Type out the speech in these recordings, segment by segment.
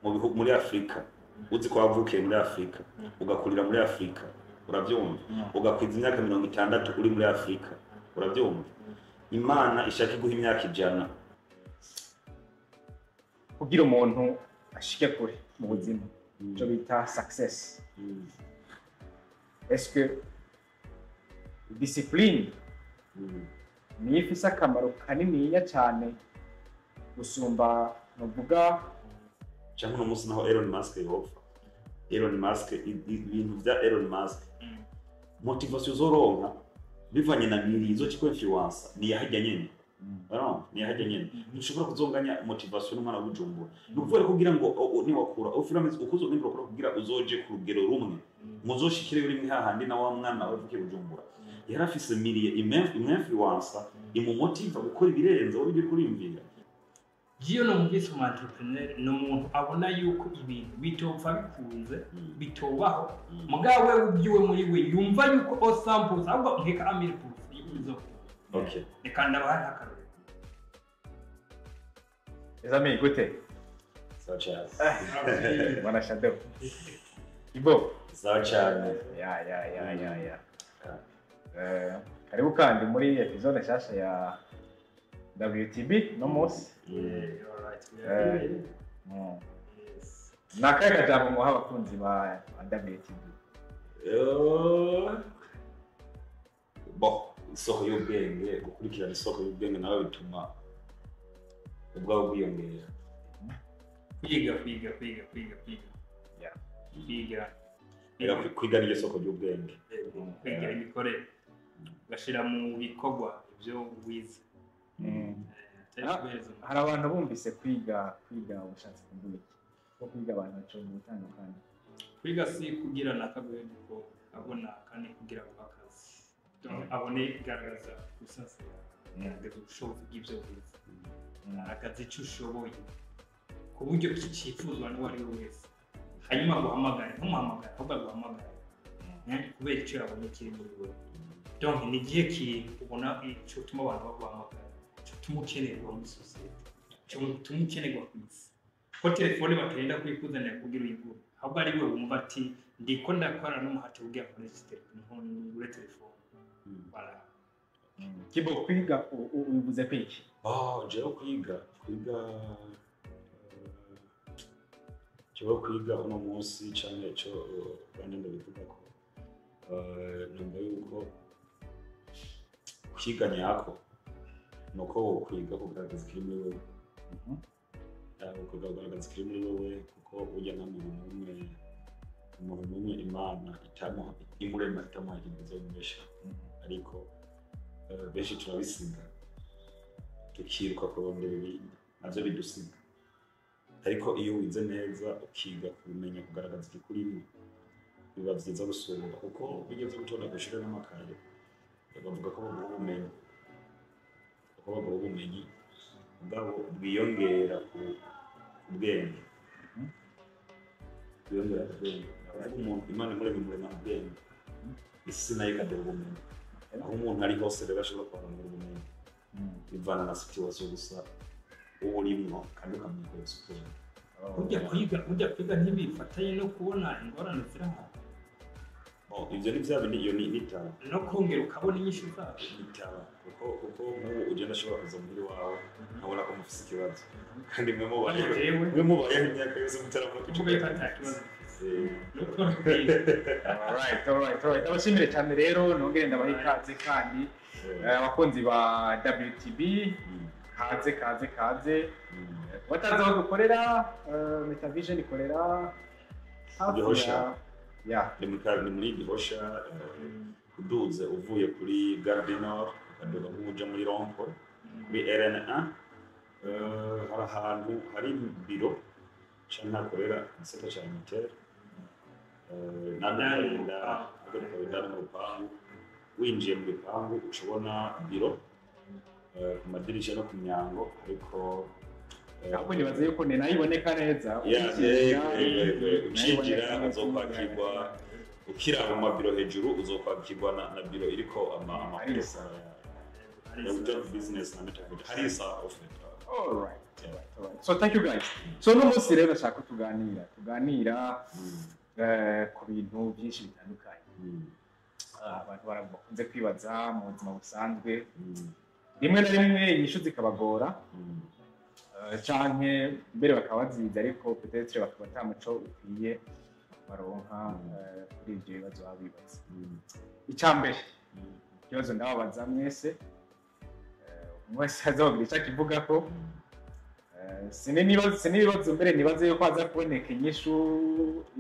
Mu bihugu muri Afurika, uzi ko wavukiye muri Afurika, ugakurira muri Afurika, urabyumva, ugakwiza imyaka 60 uri muri Afurika, urabyumva, Imana ishaka iguha imyaka 100. Kugira umuntu ashike kure mu buzima, icyo bita success, est-ce que discipline niyo ifise akamaro kaniniya cyane gusumba nuvuga? Cyangwa uno munsi naho Elon Musk yopfa, Elon Musk, ibintu vya Elon Musk, motivation uzoronka bivanye na milieu izo kiko influence ni yahajya nyene. Urumva, ni yahajya nyene, ntushobora kuzonganya motivation n'umwana w'Ubujumbura. Ni ukuvuga rero kugira ngo niwakura ufiramizi ukuzo nimba ukora kugira uzoje ku rugero rumwe, muzoshikire rimwe hahandi na wa mwana wavukiye Bujumbura yari afise milieu imwinfluensa, imumotiva gukora ibirenze wowe ibyo uriko uriyumvira. Jiyo numvise umu entrepreneur ni umuntu abona yuko ibintu bitopfa bikunze, bitobaho, mugabo we ubyiwe muri we yumva yuko au 100%, ahubwo nkeka à 1000% yuko bizokunda. Reka ndabaha nk'akarorero. Les amis, gute? Sawa cyane. Bwana Shadow Ibo. Sawa cyane. Ya. Karibu kandi muri episode nshasha ya WTB no munsi. Yeah, alright, we are here. Yes. Ni akahe kajambo muha abakunzi ba WTB? Bon, isoko y'ubwenge, gukurikirana isoko y'ubwenge nawe bituma ubwawe bwiyongera. Kwiga, kwiga, kwiga, kwiga, kwiga. Kwiga. Reka, kwiga niyo soko y'ubwenge. Kwiga imikorere, ugashyira mu bikorwa ibyo wize. Atari kubereza umuntu. Hari abantu bumvise kwiga, kwiga ubushatse kuvuga iki? Ko kwiga abantu baca mu butandukanye. Kwiga si kugira nakaguhe diplôme, ahubwo naka ni kugira ngo akazi. Donc, abone garagaza gusaza, garagaza ubushobozi bw'ibyo wize, garagaza icyo ushoboye ku buryo kicifuzwa n'uwo ari we wese, hanyuma aguhamagare, ntumuhamagare, ahubwo aguhamagare. Kubera icyo yabonye kiri muri wowe. Donc ni igihe kintu ubona cyotuma abantu baguhamagara, cyotuma ukenerwa muri sosiyete, cyotuma ukenerwa ku isi, ko telefone batagenda kuyikuzanira kugira uyigure, ahubwo ari we wumva ati ndiko ndakora n'umuhati kugira nkoreshe telefone, ngure telefone. Voilà. Kibo, kwiga ubivuze kwiki? Oh, jewe kwiga, jewe kwiga uno munsi canke ico bande ndabivuga ko numva yuko kwiga nyako nuko wokwiga kugaragaza ikiri muri wewe. Kwiga kugaragaza ikiri muri wewe, kuko burya nta muntu n'umwe, umuntu n'umwe Imana itamuha, imurema itamuha ikintu kizomubesha. Ariko benshi turabisiga, tukiruka kurondera ibindi navyo bidusiga. Ariko iyo wize neza, ukiga kumenya kugaragaza ikikurimo, biba vyiza gusumba, kuko bigeze gutonda kw'ishure n'amakaye, bavuga ko baguha ubumenyi, ko baguha ubumenyi mugabo bwiyongera ku bwenge, bwiyongera ku bwenge. Kuvuga umuntu Imana imurema, imurema ubwenge, isi nayo ikaduha ubumenyi. Aho umuntu ari hose rero ashobora kuharonkera ubumenyi, bivana na situation gusa uba urimwo, kandi ukamenya ko yose ubwenge. Burya kwiga ntibifatanye no kubona ingorane ziri ahantu. Bon, ivyo ni vya bindi, iyo ni nitaba. No kongera ukabona inyishu zazo. Nitaba, kuko nk'ubu ugenda ashobora kuza muhira iwawe nkabona ko mufise ikibazo, kandi mwe mubayeho Jewe mwe mubayeho imyaka yose mutarabona ko ico kuvuga yuko kibazo ata kibazo gifise nuko kwiga. Alright. Ndabashimire cyane rero, nongere ndabaha ikaze kandi abakunzi ba WTB, kaze, kaze, kaze. Batazi aho dukorera, Metavision ikorera hafi Gihosha. ya Ni muri Gihosha, uduze uvuye kuri Gare du Nord, ukaduga nk'uja muri rond-point kuri RN1, hari ahantu hari biro canke hakorera igisata ca militaire, Indani mu rupangu. Nabwo tukaba indani mu rupangu. Winjiye mu rupangu uca ubona biro, ku madirisha no ku myango ariko Ahubwo nibaza yuko ni nayo iboneka neza. Yeah, ukinjira, ucinjira nayo iboneka neza. Uzokwakirwa, ukiraba mu mabiro hejuru uzokwakirwa na biro iriko ama Harisa. ya Talk Business na Metavision, harisa offer. Alright. So thank you guys. So no munsi rero ndashaka ko tuganira ku bintu byinshi bitandukanye. Abantu bakunze kwibaza mu buzima busanzwe, rimwe na rimwe inyishu zikabagora, canke mbere bakaba bazizi, ariko peut-être bakaba ata muco ukwiye baronka kuri ibyo bibazo baba bibaza. Icya mbere, ikibazo ndababaza mwese, umwe wese azogira icyo akivugako. Sinibaza mbere, nibaze yuko haza kuboneka inyishu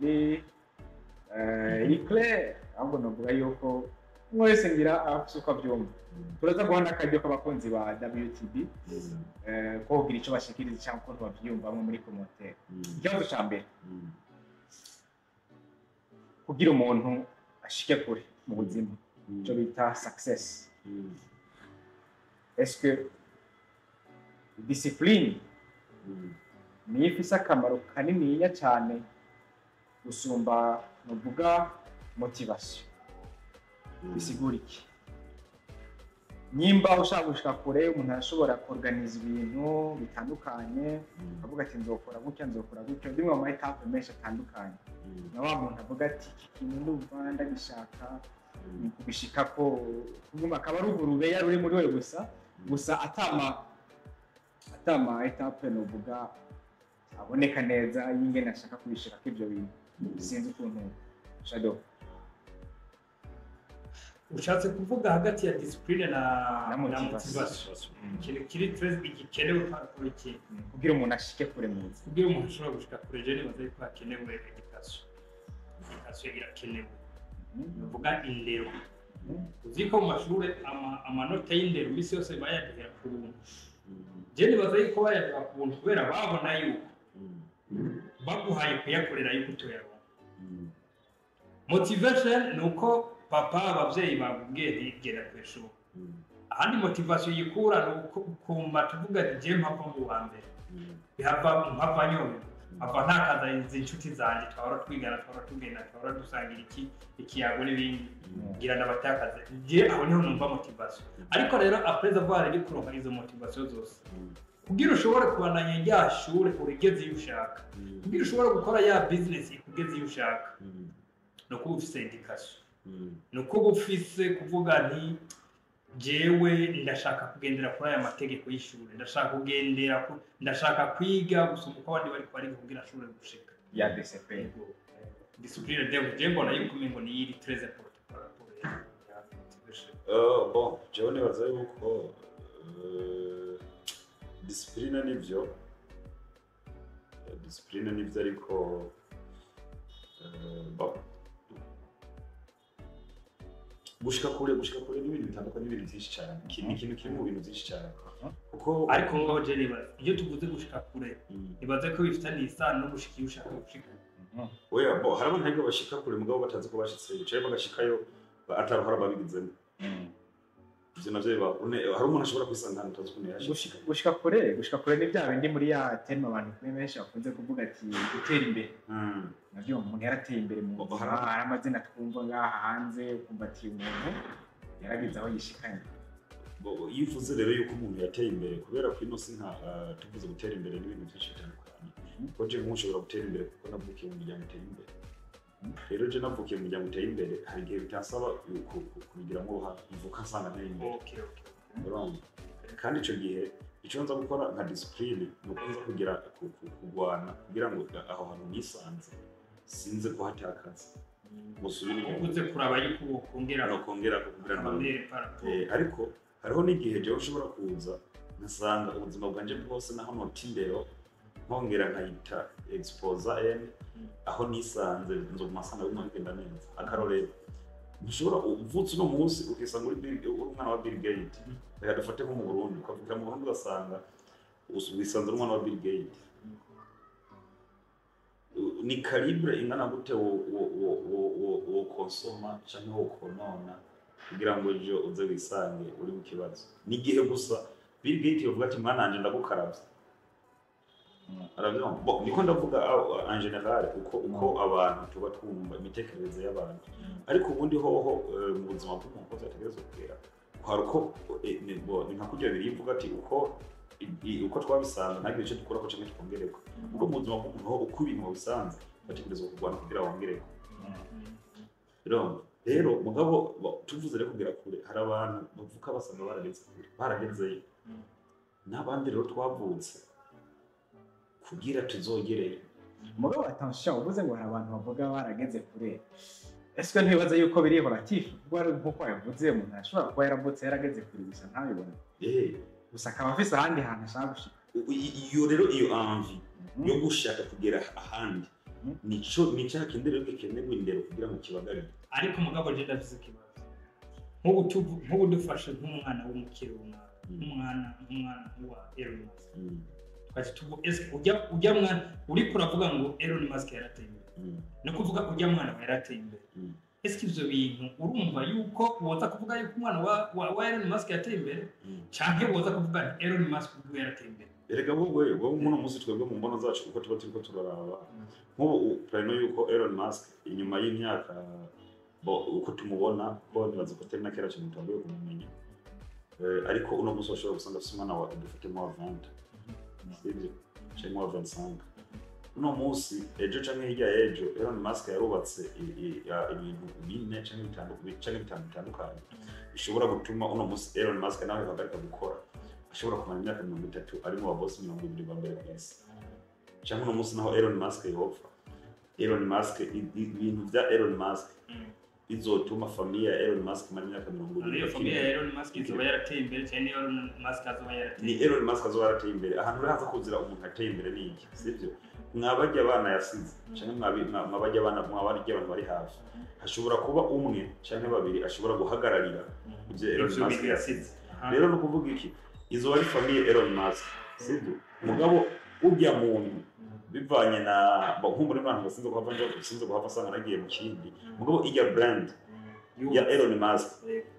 iri clair, ahubwo novuga yuko umwe wese ngira afise uko avyumva. Turaza guha n'akaryo k'abakunzi ba WTB ko kugira ico bashikiriza cyangwa ukuntu bavyiyumvamwo muri commentaire. Ikibazo ca mbere, kugira umuntu ashike kure mu buzima, ico bita success, est-ce que discipline niyo ifise akamaro kaniniya cyane gusumba, novuga, motivation? Bisigura iki? Nyimba ushaka gushika kure, umuntu arashobora kuorganiza ibintu bitandukanye, akavuga ati nzokora gutya, nzokora gutya, bimwe mu ma étapes menshi atandukanye, na wa muntu avuga ati iki kintu ndumva ndagishaka kubishikako, kuguma akaba ari uburubeya ruri muri we gusa gusa, atama étape novuga aboneka neza y'ingene ashaka kubishikako ivyo bintu. Sinzi ukuntu, Shadow. Ushatse kuvuga hagati ya discipline na Na na motivation. Motivation, ikintu kiri très gikenewe par rapport iki? Kugira umuntu ashike kure mu buzima. Kugira umuntu ashobora gushika kure, je nibaza yuko hakenewe education. Education irakenewe, nuvuga indero. Uzi ko mu mashuri amanota y'indero iminsi yose bayaduhera ku buntu. Je nibaza yuko bayaduha ku buntu kubera babona yuko baguhaye kuyakorera yuko utoyaronka. Motivation ni uko papa, abavyeyi bakubwiye nti genda kw'ishuri. Ahandi motivation yikura ni uko ukumva, tuvuga ati je mpava mu wa mbere, bihava mpava nyobewe, mpava ntakaza izi inshuti zanjye twahora twigana, twahora tugenda, twahora dusangira iki ikiyago n'ibindi, ngira ndabatakaze. Je aho niho numva motivation. Ariko rero après avoir iri kuronka izo motivation zose, kugira ushobore kubandanya rya shure urigeze iyo ushaka, kugira ushobore gukora ya business ikugeze iyo ushaka, ni ukuba ufise education, ni ukuba ufise kuvuga nti jewe ndashaka kugendera kuri aya mategeko y'ishuri, ndashaka kugendera ndashaka kwiga gusoma uko abandi bariko bariga kugira nshobore gushika. Ya discipline. Discipline donc je mbona yuko umengo ni iri très important par rapport ya motivation. Bon, jewe nibaza yuko discipline nivyo, discipline nivyo, ariko bon, gushika kure n'ibintu bitandukanye, n'ibintu byinshi cyane. Ni ikintu kiri mu bintu byinshi cyane kuko Ariko ngaho je nibaza, iyo tuvuze gushika kure, nibaza ko bifitaniye isano no gushika iyo ushaka gushika. Oya, bo hari abantu ariko bashika kure mugabo batazi ko bashitse, canke bagashikayo ataruhara babigizemo. Ivyo navyo biba hari umuntu ashobora kwisanga ahantu utazi ukuntu yashitse. Gushika kure ni bya bindi muri ya terme abantu benshi bakunze kuvuga ati gutera imbere. Navyo umuntu yarateye imbere mu buzima, hari amazina twumva ngaha hanze, ukumva ati umuntu yaragize aho yishikanye. Iyo uvuze rero yuko umuntu yateye imbere, kubera ko ino si nka tuvuze gutera imbere n'ibintu byinshi bitandukanye, kuko je nk'ushobora gutera imbere kuko navukiye mu muryango uteye imbere. Rero je navukiye mu muryango uteye imbere, hari igihe bitansaba kubigiramo uruhare, mvuka nsanga nteye imbere. Urumva, kandi ico gihe ico nza gukora nka discipline ni uko nza kugira kurwana kugira ngo aho hantu nisanze sinze kuhatakaza, musubire inyuma. Uvuze kuraba yuko wokongera nokongera kugira ngo amabere par rapport. Ariko hariho n'igihe jewe ushobora kuza nkasanga ubuzima bwanje bwose naho nota indero nkongera nkayita exposa n aho nisanze nzoguma nsanga biguma bigenda neza. Akarorero, ntushobora uvutse uno munsi ukisanga uri umwana wa Bill Gates. Reka dufate nko mu Burundi, ukavukira mu Burundi ugasanga wisanze uri umwana wa Bill Gates. Ni calibre ingana gute wo konsoma canke wo konona kugira ngo ejo uze wisange uri mu kibazo? Ni igihe gusa Bill Gates yovuga ati mwana wanje ndagukaravye. Aravyumva. Bon, niko ndavuga en général uko abantu tuba twumva imitekerereze y'abantu, ariko ubundi hoho mu buzima bw'umuntu uko vyategerezwa kugera hari uko ni nka kurya bibiri ivuga ati uko Uko twabisanze ntagire icyo dukora ko canke twongereko. Ubwo mu buzima bw'umuntu ho, uko ibintu wabisanze, bategerezwa kurwana kugira wongereko. Rero mugabo tuvuze rero kugera kure, hari abantu bavuka basanga barageze kure, baragezeyo, n'abandi rero twavutse kugira tuzogereyo. Mugabo attention, uvuze ngo hari abantu bavuga barageze kure, ese ntibaza yuko biri relatif? Kuko ari nkuko yavuze, umuntu ashobora kuba yaravutse yarageze kure gusa ntabibone, gusa akaba afise ahandi hantu ashaka gushika. Iyo rero iyo envie yo gushaka kugera ahandi, nico ni cya kindi rero gikenerwa indero kugira ngo kibagarire. Ariko mugabo je ndafise ikibazo. Nk'ubu dufashe nk'umwana w'umukire runaka, nk'umwana nk'uwa Elon Musk, twaje tuvu ese ujya mwana uriko uravuga ngo Elon Musk yarateye imbere, no kuvuga ujya mwana we yarateye imbere, ese ivyo bintu urumva yuko woza kuvuga yuko umwana wa Elon Musk yateye imbere, canke woza kuvuga nti Elon Musk ubwo yarateye imbere? Erega wowe muno munsi twebwe mu mbono zacu uko tuba turiko turaraba, nk'ubu prenons yuko Elon Musk inyuma y'imyaka bo uko tumubona, ko nibaza ko atari na kera cyane tutanguye kumumenya, ariko uno munsi washobora gusanga afise umwana wa dufate wa 20, sibyo, canke wa 25 uno munsi, ejo canke hirya y'ejo. Elon Musk yarubatse ibintu bine canke bitanu canke bitanu bitandukanye bishobora gutuma uno munsi Elon Musk nawe ahagarika gukora ashobora kumara imyaka 30 ari mu babosi 20 ba mbere ku isi. Cyangwa uno munsi naho Elon Musk yopfa, Elon Musk ibintu bya Elon Musk bizotuma famille ya Elon Musk imara imyaka 20. Iyo famille ya Elon Musk izoba yarateye imbere cyane, niyo Elon Musk azoba yarateye? Ni Elon Musk azoba yarateye imbere. Ahantu rero haza kuzira umuntu ateye imbere ni iki? Sibyo, mwabajya abana yasize canke mwabajya abana, mwabajya abantu bari hafi, hashobora kuba umwe canke babiri ashobora guhagararira ibyo Elon ivyo Musk bintu yasize. Rero no kuvuga iki, izo ari famille Elon Musk, sibyo? Mugabo ujya muntu bivanye na nkumbure abantu basinze kuhava, nje sinze kuhava asanga nagiye mu kindi, mugabo ijya brand ya Elon Musk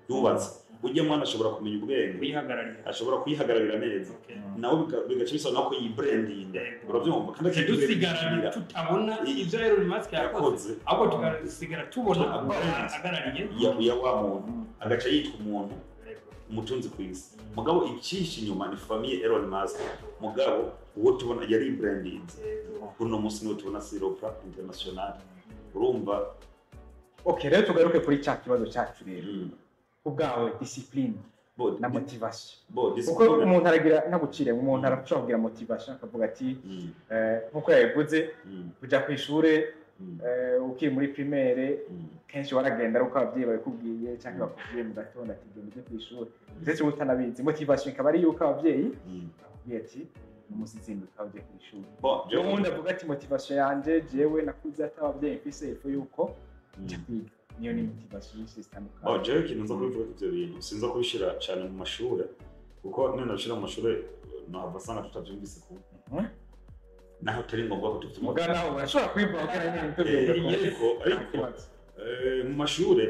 yubatse, ujya mwana ashobora kumenya ubwenge, kuyihagararira, ashobora kuyihagararira neza, nawe bigaca bisa nako yibrandinga. Urabyumva? Kandi dusigara akibrandinga tutabona ibyo Elon Musk yakoze, yakoze, ahubwo tugasigara tubona Brand. ahagarariye ya wa muntu, agaca yitwa umuntu umutunzi ku isi. Mugabo icyishe inyuma ni famille Elon Musk. Mugabo uwo tubona yari brandinze uno munsi niwo tubona sur le plan international, urumva? Okay, rero tugaruke kuri cya kibazo cyacu rero. Ku bwawe, discipline Bo na motivation, bo kuko discipline umuntu aragira, ntagucire, umuntu arashobora kugira motivation akavuga ati nkuko yabivuze, kuja ku ishure, ukiri muri primaire, kenshi waragenda ari uko ababyeyi babikubwiye cyangwa bakubwiye mu gatondo ati genda ujye ku ishuri, ndetse uba utanabizi. Motivation ikaba ari yuko ababyeyi bakubwiye ati umunsi zinduka ujye ku ishuri. Bo jewe Ubundi avuga ati motivation yanje, jewe nakuze ata ababyeyi mfise, epfo yuko njya kwiga, niyo ni motivation nyinshi zitandukanye. Bo jewe ikintu nza kubivuga ko ivyo bintu sinza kubishira cyane mu mashure, kuko none nabishira mu mashure nahava asanga tutavyumvise kumwe, naho atari ngombwa ko tuvyumva. Mugabo nawe urashobora kubivuga ko nyine tubyumva kumwe. Ariko Nta kibazo.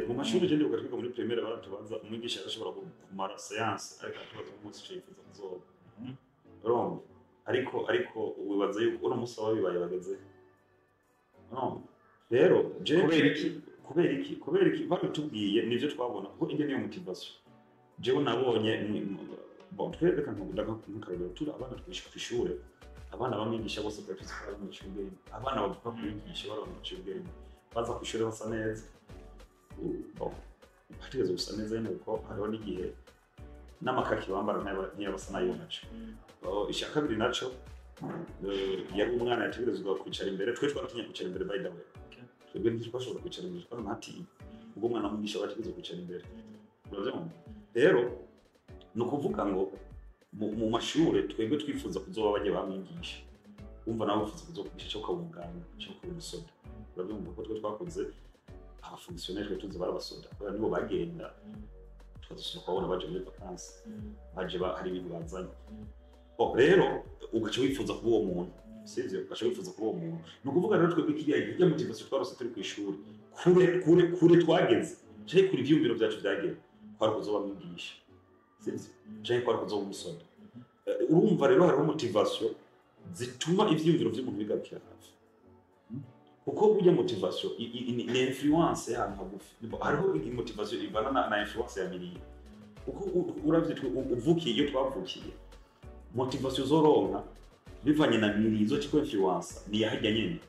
Mu mashure je ndibuka twiga muri primaire, baratubaza, umwigisha yarashobora kumara séance ariko atubaza umunsi ico yifuza kuzoba. Urumva? Ariko wibaza yuko uno munsi baba bibaye bageze, urumva rero je Kubera iki? Kubera iki babitubwiye nivyo twabona, kuko ijya niyo motivation jewe nabonye. Bon, twe reka nk'akarorero, turi abana twigisha kw'ishure, abana bamwigisha bose twari tuzi ko ari abantu baciye ubwenge, abana bavuka kubigisha bari abantu baciye ubwenge, baza kw'ishure basa neza. Bon, bategerezwa gusa neza nyine, kuko hariho n'igihe n'amakaki bambara ntiyabasa nayo naco. Oh, icya kabiri naco, yari umwana yategerezwa kwicara imbere. Twe twaratinya kwicara imbere, by the way. Twebwe ntitwashobora kwicara imbere, twaranatinya. Ubwo umwana w'umwigisha bategerezwa kwicara imbere, urabyumva? Rero ni ukuvuga ngo mu mashure twebwe twifuza kuzoba bajya bamwigisha, wumva nawe wifuza kuzokwigisha cyangwa ukaba umuganga cyangwa ukaba umusoda, urabyumva? Ko twe twakoze abafonctionnaire, twe tuzi bari abasoda kubera nibo bagenda, tukazosubira kubabona baje muri vacances, baje hari ibintu bazanye. Bon, rero ugaca wifuza kuba uwo muntu, sivyo? Ugaca wifuza kuba uwo muntu. Ni ukuvuga rero twebwe kiriya gihe ijya motivation twarose turi ku ishuri, kure kure kure twageze canke kure ivyiyumviro vyacu vyagera, kwari kuzoba mwigisha, sivyo? Canke kwari kuzoba umusoda. Urumva rero hariho motivation zituma ivyiyumviro vy'umuntu bigarukira hafi, kuko burya motivation ni influence y'ahantu hagufi. Hariho motivation ivana na influence ya milieu, kuko uravye twe uvukiye iyo twavukiye. Motivation uzoronka bivanye na milieu izo kiko influence ni yahajya nyene.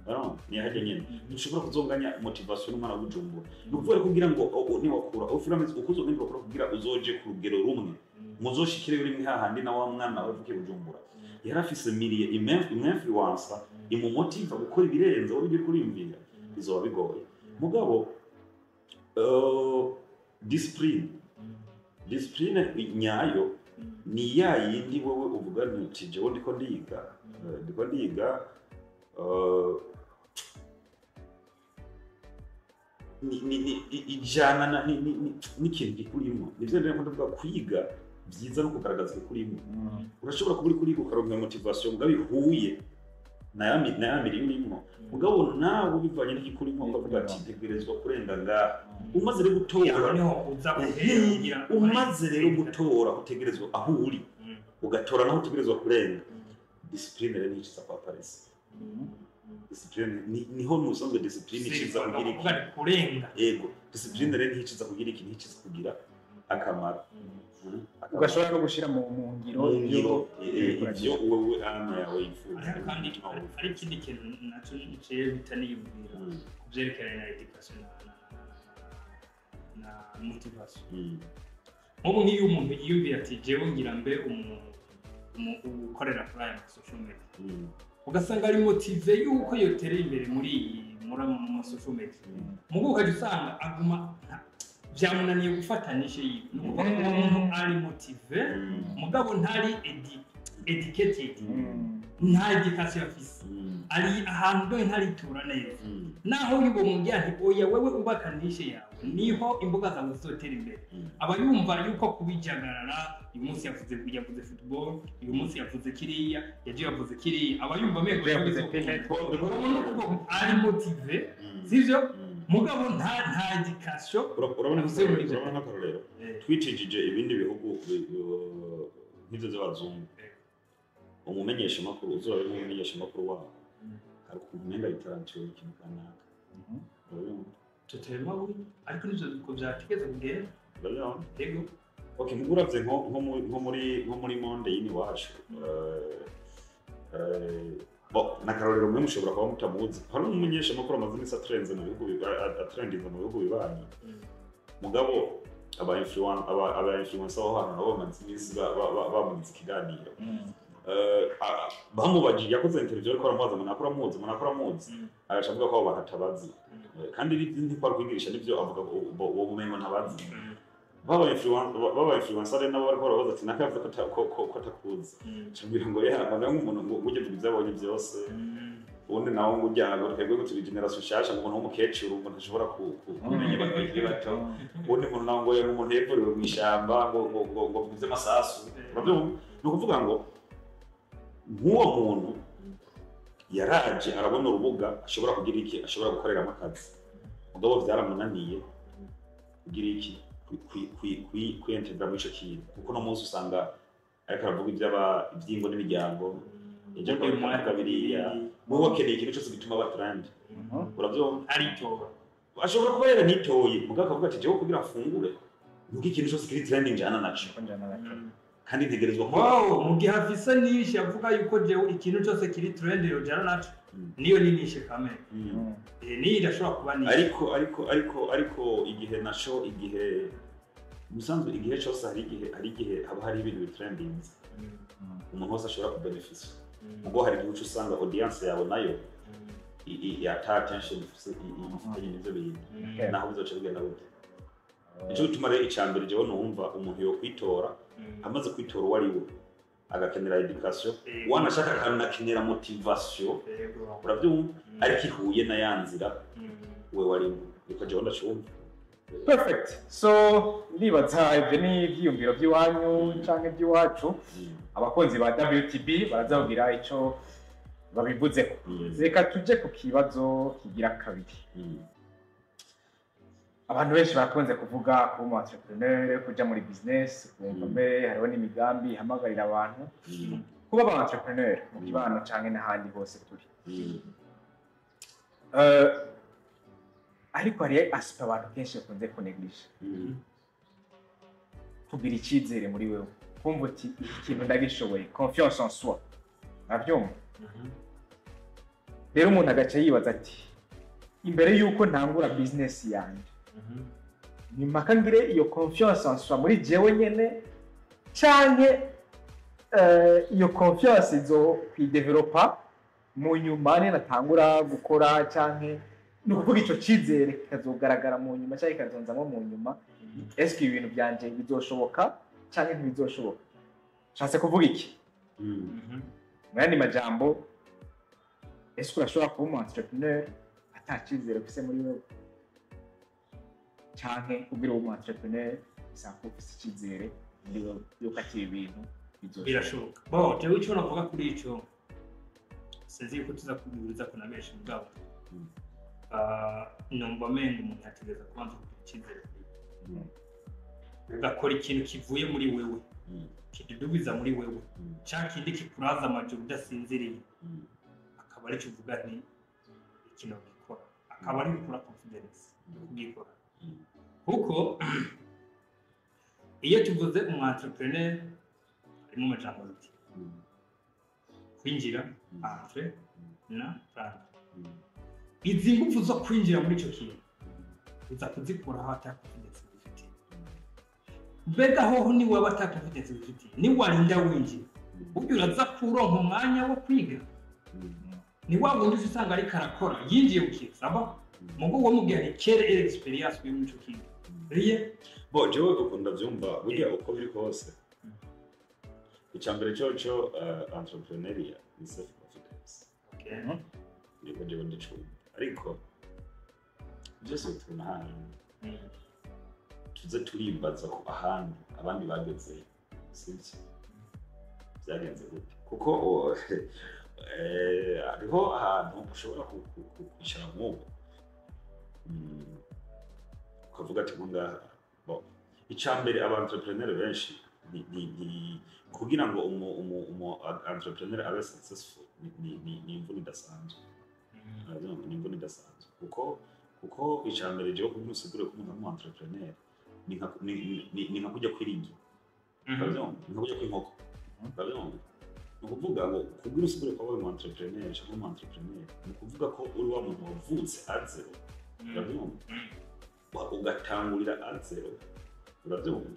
Urabona? Ni yahajya nyene. Ntushobora kuzonganya motivation n'umwana w'Ubujumbura. Ni ukuvuga rero kugira ngo niwakura ufuramizi uko uzogenda urakura kugira uzoje ku rugero rumwe, muzoshikire rimwe hahandi na wa mwana wavukiye Bujumbura yari afise milieu imwinfluensa, imumotiva gukora ibirenze wowe ibyo uriko uriyumvira, bizoba bigoye. Mugabo discipline nyayo ni ya yindi wowe uvuga nti: "Jewe ndiko ndiga ni ijana n'ikintu gikurimo." Nivyo rero ndavuga, kwiga byiza no kugaragaza ikikurimo. Urashobora kuba uri kuriga ukaronka motivation, mugabo ihuye na ya milieu urimwo, mugabo nawe bivanye n'igikurimo ukavuga ati: "Ntegerezwa kurenga ngaha." Umaze rero gutora Aho niho uza guhera kugira Umaze rero gutora utegerezwa aho uri, ugatora naho utegerezwa kurenga, discipline rero niyo ikiza kwa parisi. Discipline niho mu busanzwe discipline ikiza kugira iki? Kuvuga ni kurenga. Ego, discipline rero niho ikiza kugira iki? Niho ikiza kugira akamaro. Akamaro. Ugashobora no gushyira mu ngiro Mu ngiro ibyo ivyo wewe âme yawe yifuza. Ariko kandi hari ikindi kintu nacyo niciye bita niyumvira ku byerekeranye na education na motivation. Nk'ubu nk'iyo umuntu yiyumvira ati: "Jewe ngira mbe ukorera kuri aya social media," ugasanga ari motivé yuko yotera imbere muri iyi muri mu social media, mugo ukajya usanga aguma byamunaniye gufata niche yiwe. Ni ukuvuga ngo uwo muntu ari motivé, mugabo ntari educated, nta education afise, ari ahantu doye ntaritura neza. Naho yubo mubwira nti: "Oya, wewe ubaka niche yawe, niho imbuga zawe zizotera imbere," aba yumva yuko kubijagarara, uyu munsi yavuze football, uyu munsi yavuze kiriya, yaje yavuze kiriya, aba yumva amengo Yavuze P network. Ari motivé, sivyo? Mugabo nta education. Urabona Uvuze muri ibyo. Urabona nk'akarorero, twicijije ibindi bihugu nk'ivyo by'abazungu, umumenyeshamakuru uzoba ari nk'umumenyeshamakuru wabo, hari ukuntu umenga yitarantiwe ikintu kanaka. Urabibona? Totalement, oui, ariko nivyo uko vyategeza kugenda. Urabibona? Yego. Okay, mugo uravye nko muri monde y'ini wacu, bo n'akarorero mwe mushobora kuba mutamuzi, hari umumenyeshamakuru amaze iminsi atrenze mu bihugu atrendinze mu bihugu bibanyi, mugabo aba influencer aho hantu nabo bamaze iminsi bamugize ikiganiro. Bamubajije, yakoze interview ariko aramubaza ngo nakora muzi, ngo nakora muzi, agaca avuga ko abo bantu atabazi. Kandi ntikwari kwigirisha nivyo avuga, uwo bumengo ntabazi. Baba influencer rero nabo bariko barabaza ati: "Naka yavuze ko atakuzi." Cambwira ngo ya ngo nawe nk'umuntu ngo ujye vuga ibyo abonye byose. Ubundi nawe ngo ujya ngo twebwe ngo turi generation nshasha, ngo umuntu w'umukecuru ngo ntashobora kumenya abantu bakiri bato. Ubundi muntu nawe ngo yari umuntu yevuriwe mu ishyamba, ngo vuga iby'amasasu. Urabyumva? Ni ukuvuga ngo nk'uwo muntu yaraje arabona urubuga ashobora kugira iki, ashobora gukoreramo akazi, mugabo byaramunaniye kugira iki, kwiyintegra muri ico kintu, kuko no munsi usanga ariko aravuga iby'ingo n'imiryango, ejo akavuga biriya. Wowe wakeneye ikintu cyose gituma aba trend. Urabyumva? Aritora. Ashobora kuba yaranitoye, mugabo akavuga ati: "Jewe kugira mfungure nuko ikintu cyose kiri trending njana naco, kandi ntegerezwa ko" Wow, mu gihe afise niche avuga yuko jewe ikintu cyose kiri trend yojana naco, niyo ni niche kamere. Niyo irashobora kuba niche. Ariko igihe naco, igihe musanzwe, igihe cyose hari igihe haba hari ibintu bitrendinze, umuntu wese ashobora kubenefisa, ubwo hari igihe uca usanga audience yawe nayo ata attention ifise ifitanye n'ivyo bintu. Naho bizoca bigenda gute? Nico gituma rero ica mbere jewe numva umuntu yo kwitora, amaze kwitora uwo ari we, agakenera education, wanashaka akanakenera motivation. Urabyumva? Ariko ihuye na ya nzira we warimo, niko jewe ndacumva. Perfect. So ndibaza ibyo ni ibyiyumviro by'iwanyu canke iby'iwacu. Abakunzi ba WTB barazabwira ico babivuzeko. Reka tuje ku kibazo kigira kabiri. Abantu benshi barakunze kuvuga kuba umu entrepreneur, kuja muri business, kumva mbere hariho n'imigambi ihamagarira abantu kuba aba entrepreneur mu kibano canke n'ahandi hose turi. Ariko hari aspect abantu kenshi bakunze kuneglisha, kugira icyizere muri wewe. Kumva uti iki kintu ndagishoboye, confiance en soi, urabyumva? Rero umuntu agaca yibaza ati imbere y'uko ntangura business yanjye, ni mpaka ngire iyo confiance en soi muri jewe nyene, canke iyo confiance izo kwidevelopa mu nyuma ninatangura gukora, canke ni ukuvuga ico cizere kikazogaragara mu nyuma canke kikazonzamo mu nyuma? Eske ibintu byanje bizoshoboka canke ntibizoshoboka? Nshatse kuvuga iki? Mu yandi majambo, ese urashobora kuba umu entrepreneur ata cyizere ufise muri wewe, canke kugira ube umu entrepreneur bisaba kuba ufise icyizere muri wewe yuko ati ibi bintu bizoshoboka? Birashoboka. Bo jewe icyo navuga kuri ico, sinzi yuko tuza kubihuriza ko na benshi mugabo, numva amenga umuntu yategereza kubanza kugira icyizere kuri we, ugakora ikintu kivuye muri wewe, kidudubiza muri wewe, ca kindi kikuraza amajoro udasinziriye, akaba aricyo uvuga nti ikintu gikora, akaba ari gukura confidence yo kugikora. Kuko iyo tuvuze umu entrepreneur harimo amajambo abiri: kwinjira, entre, na prendre. Izi ngufu zo kwinjira muri icyo kintu uza kuzikuraho ata confidence wifitiye. Mbega hoho ni waba ata confidence wifitiye, ni warinda winjira, burya uraza kuronka umwanya wo kwiga? Ni wa wundi uca usanga ariko arakora yinjiye mu kintu saba mugo uwo mubwira ni quelle est l'expérience uri muri ico kintu riye. Bo jewe ukuntu ndavyumva, burya uko biri kose, icya mbere cyo entrepreneuriat ni self confidence. Niko jewe ndicumva, ariko byose bituma ahantu tuze turimbaza ko ahandi abandi bageze, sibyo, byagenze gute? Kuko hariho ahantu ushobora kwicara nk'ubu, ukavuga ati ngaha bo icya mbere aba entrepreneur benshi ni kugira ngo umu entrepreneur abe successful ni imvune idasanzwe. Urabyumva? Ni imvune idasanzwe, kuko icya mbere jewe kugira usigure ko umuntu ari umu entrepreneur ni nka kujya kwiringira, urabyumva? Ni nka kujya kw'inkoko, urabyumva? Ni ukuvuga ngo kugira usigure ko wabaye umu entrepreneur cyangwa umu entrepreneur, ni ukuvuga ko uri wa muntu wavutse à zéro, urabyumva? Ugatangurira à zéro, urabyumva?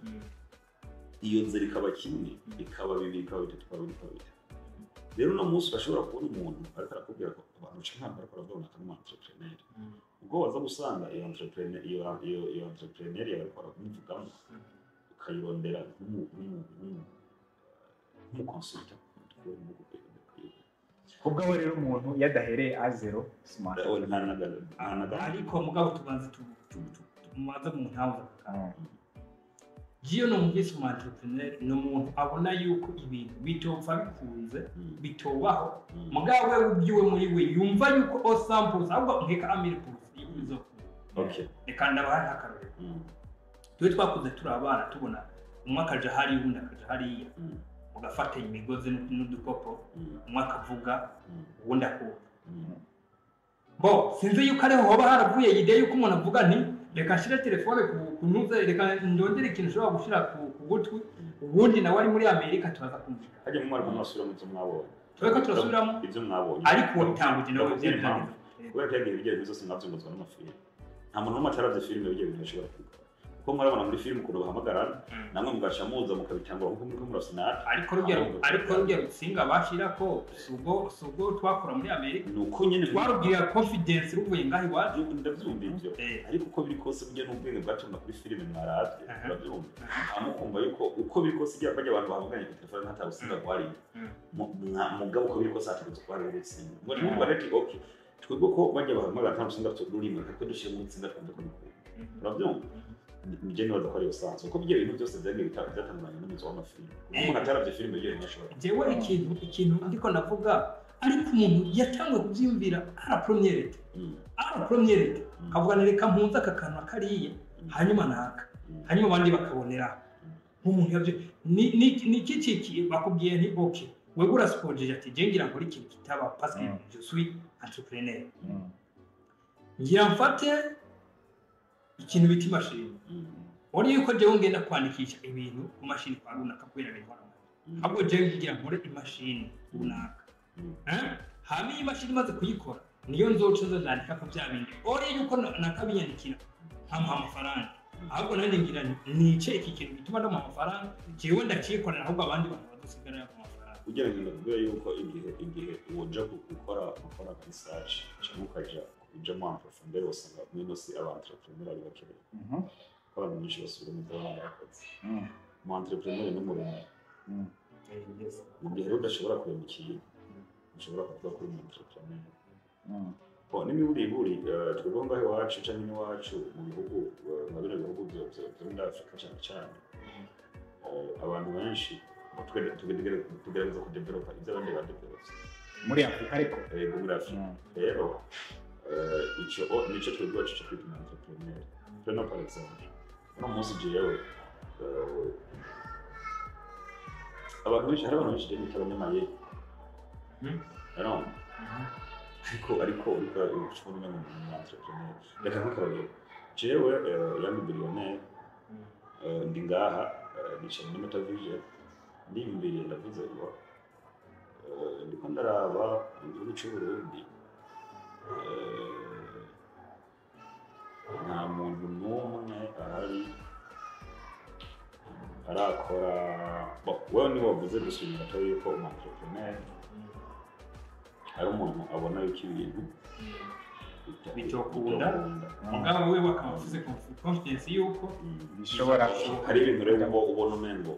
Iyo nzira ikaba kimwe, ikaba bibiri, ikaba bitatu, ikaba bine, ikaba bitanu. Rero uno munsi urashobora kubona umuntu ariko arakubwira ko abantu baca nk'ahantu bariko baravuga ngo ni umu entrepreneur, ubwo waza gusanga iyo entrepreneur iyo entrepreneur yawe bariko baramuvugamo, ukayirondera nk'umu consultant. Kubwawe rero, umuntu iyo adahereye à zéro smart? Ariko mugabo tubanze mubanze mu ntabuza. Jiyo numvise umu entrepreneur ni umuntu abona yuko ibintu bitopfa bikunze, bitobaho, mugabo we ubyiwe muri we yumva yuko au 100%, ahubwo nkeka à 1000% yuko bizokunda. Reka ndabaha nk'akarorero. Twe twakuze turi abana tubona umwe akaja hariya, uwundi akaja hariya, mugafatanya imigozi n'udukopo, umwe akavuga, uwundi akumva. Bo sinzi yuko ariho hoba haravuye idée yuko umuntu avuga nti reka nshire telefone ku ntuze, reka ndondere ikintu ushobora gushira ku gutwi, ubundi nawe ari muri Amerika turaza kumvikana. Hajya mu mwarimu mwasubira mu byo mwabonye. Tureko turasubiramo. Ibyo mwabonye. Ariko watanguje nawe. Ndakubwira impamvu. Byari Kubera ko yagiye ibyo bintu byose mwabyunguzwa n'amafilime, nta muntu n'umwe ataravye filime ibyo bintu bashobora kubikora, kuko murabona muri filime ukuntu bahamagarana, namwe mugaca muza mukabitangura nkuko muriko murasinata. Ariko rujya rutsinga bashirako si ubwo twakora muri Amerika. Ni uko nyene. Twarubwira confidence ruvuye ngaho iwacu. Ndabyumva ibyo. Ariko uko biri kose, burya n'ubwenge bwatunga kuri filime mwaravye, urabyumva? Hama ukumva yuko uko biri kose igihe bajya abantu bahamaganye ku telefone nta rusinga rwariyo. Mugabo uko biri kose hategerezwa kuba hariho urutsinga ngo nimwumva rero ati okay, twebwe ko bajya bahamagara nta rusinga rurimo, reka dushyiremo urutsinga twumve ko bikunda, urabyumva? Nijye nibaza ko ari bisanzwe, kuko ibyo bintu byose byagiye byatandukanye n'umuzo w'amafilime, kuko umuntu ataravye filime ibyo bintu ashobora. Jewe ikintu ndiko ndavuga, ariko umuntu yatanguye kuvyiyumvira à la première été, à la première été, kavuga ni reka mpunze aka kantu kariya, hanyuma naka, hanyuma abandi bakabonera nk'umuntu yavyo ni iki ciki bakubwiye nti okay, wewe urasipojeje ati je ngira nkora ikintu kitaba parce que je suis entrepreneur, ngira mfate ikintu bita imashini. Uri yuko jewe ngenda kwandikisha ibintu ku mashini kwa runaka kubera bintwara amahera, ahubwo jewe ngira nkore imashini runaka. Eh? Hama iyi mashini imaze kuyikora, niyo nzoca nza ndandika ko bya bindi, ori yuko nakabinyandikira nkamuha amafaranga, ahubwo nanjye ngira nice iki kintu gituma ndamuha amafaranga, jewe ndacikorera, ahubwo abandi bantu badusigara ku mafaranga. Ugerageza kuvuga yuko igihe woja gukora research cyangwa ukaja kuja mu entrepreneur, usanga mwino si aba entrepreneur ari bakeya, ko abantu benshi basubira mu byo abandi bakoze. Mu entrepreneur n'umurimo. Mu gihe rero udashobora kurema ikintu, ushobora kuvuga ko uri umu entrepreneur. Bon, n'imiburiburi twebwe ngaho iwacu canke n'iwacu mu bihugu, nka bino bihugu vyo muri Afurika cane cane, abantu benshi tugerageza kudevelopa ivyo abandi badevelopye. Muri Afurika ariko? Yego, muri Afurika. Rero ico nico twebwe iwacu co kwita umu entrepreneur. Prenons par exemple uno munsi jewe, abantu benshi, hari abantu benshi jewe nita abanyamayeri. Urumva? Ariko uriko ushobora umenya ngo ni umu entrepreneur. Reka nk'akarorero, jewe young billionaire, ndi ngaha, nicaye muri Metavision, ndiyumviriye, ndavuze ngo ndiko ndaraba mu gihugu c'u Burundi, nta muntu n'umwe ahari arakora. Bon, wewe niwe wavuze gusubira gato yuko umu entrepreneur ari umuntu abona yuko ibintu bitokunda. Bitokunda. Mugabo we bakaba bafise confidence yuko bishobora. Hari ibintu rero uba ubona umengo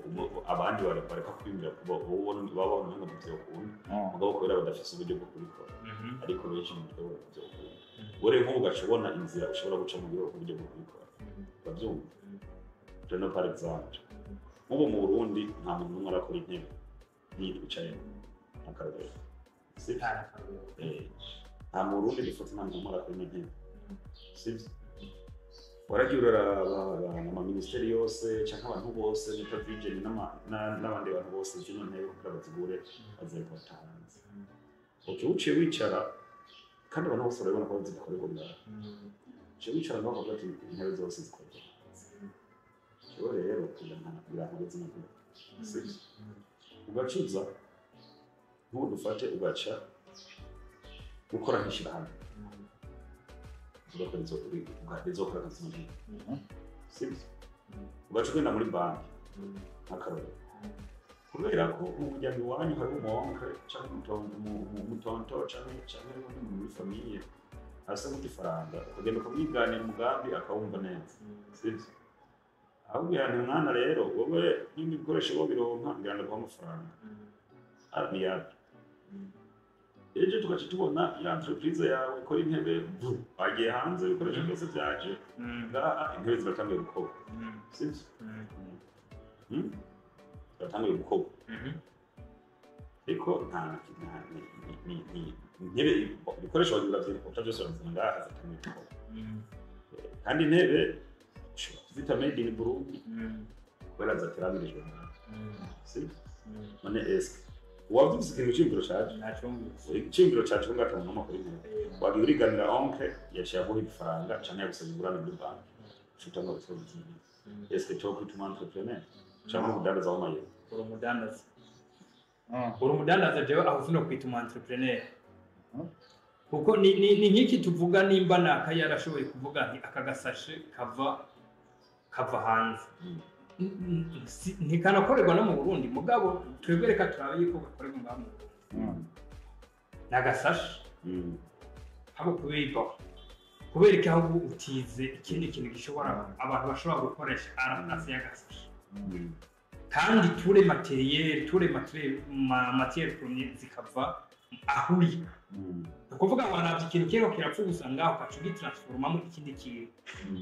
abandi bareka kwiyumvira kuba wowe ubona baba babona umengo ntivyokunda, mugabo kubera badafise uburyo bwo kubikora. Ariko benshi mu mutwe babona ntivyokunda. Wowe rero nk'ubu ugaca ubona inzira ushobora guca mu buryo bwo kubikora, urabyumva? Rero par exemple nk'ubu mu Burundi nta muntu n'umwe arakora intebe nk'iyi twicayemo, akarorero, sibyo? Nta mu Burundi dufate, nta muntu n'umwe arakora ino ntebe, sibyo? Waragiye uraraba amaminisiteri yose cyangwa abantu bose, Metavision n'abandi bantu bose, zino ntebe kugira bazigure bazayikota hanze. Okay, uciye wicara, kandi abantu bose barabibona ko zidakorerwa ngaha. Uciye wicara ngaho ukavuga ati intebe zose zikorerwa hanze, jewe rero kugira nkore zino ntebe, sibyo? Ugacuza nk'ubu dufate, ugaca gukora nk'ishyirahamwe, ugakora izokora nka zino ntebe, sibyo? Ugaca ugenda muri banki, nk'akarorero, kubera ko mu muryango iwanyu hari umu oncle cyangwa umutonto cyangwa undi muntu muri famille asa nk'igifaranga, ukagenda ukamwiganira umugambi akawumva neza, sibyo? Ahubwo nti mwana rero wowe nimba ibikoresho wo bironka, ngira ndaguha amafaranga armiyabyo. Ejo tugaca tubona ya entreprise yawe ikora intebe, vu, bagiye hanze, ibikoresho byose byaje ngaha, intebe ziratanguye gukorwa, sibyo? Ziratanguye gukorwa, ariko nta intebe, ibikoresho bagira uravyimporta byose, urabizana ngaha, zitanguye gukorwa. Kandi intebe ushobora kuzita made in Burundi kubera zateranirijwe ngaha, sibyo? None eske wavyumvise ikintu c'iyumviro caje? Nacumvise. Iciyumviro caje ko ngaha umuntu akora intebe, wagiye uriganira oncle, yaciye aguha ibifaranga canke yagusaba ingurane muri banki, uca utanga gukora izindi ntebe. Eske cyo kwita umu entrepreneur canke umudandaza w'amayero? Uri umudandaza, uri umudandaza. Jewe aho sino kwita umu entrepreneur, kuko ni nk'iki tuvuga, nimba naka yarashoboye kuvuga nti aka gasashe kava hanze, ntikanakorerwa no mu Burundi, mugabo twebwe reka turabe yuko gakorerwa ngaha mu Burundi. Ni agasashe habo kubera iki ahubwo utize ikindi kintu gishobora abantu bashobora gukoresha à la place y'agasashe, kandi ture matériel ture matériel matière première zikava aho uri? Ni ukuvuga ngo waravye ikintu kiriko kirapfa gusa ngaho, ukaca ugitransformamo ikindi kintu,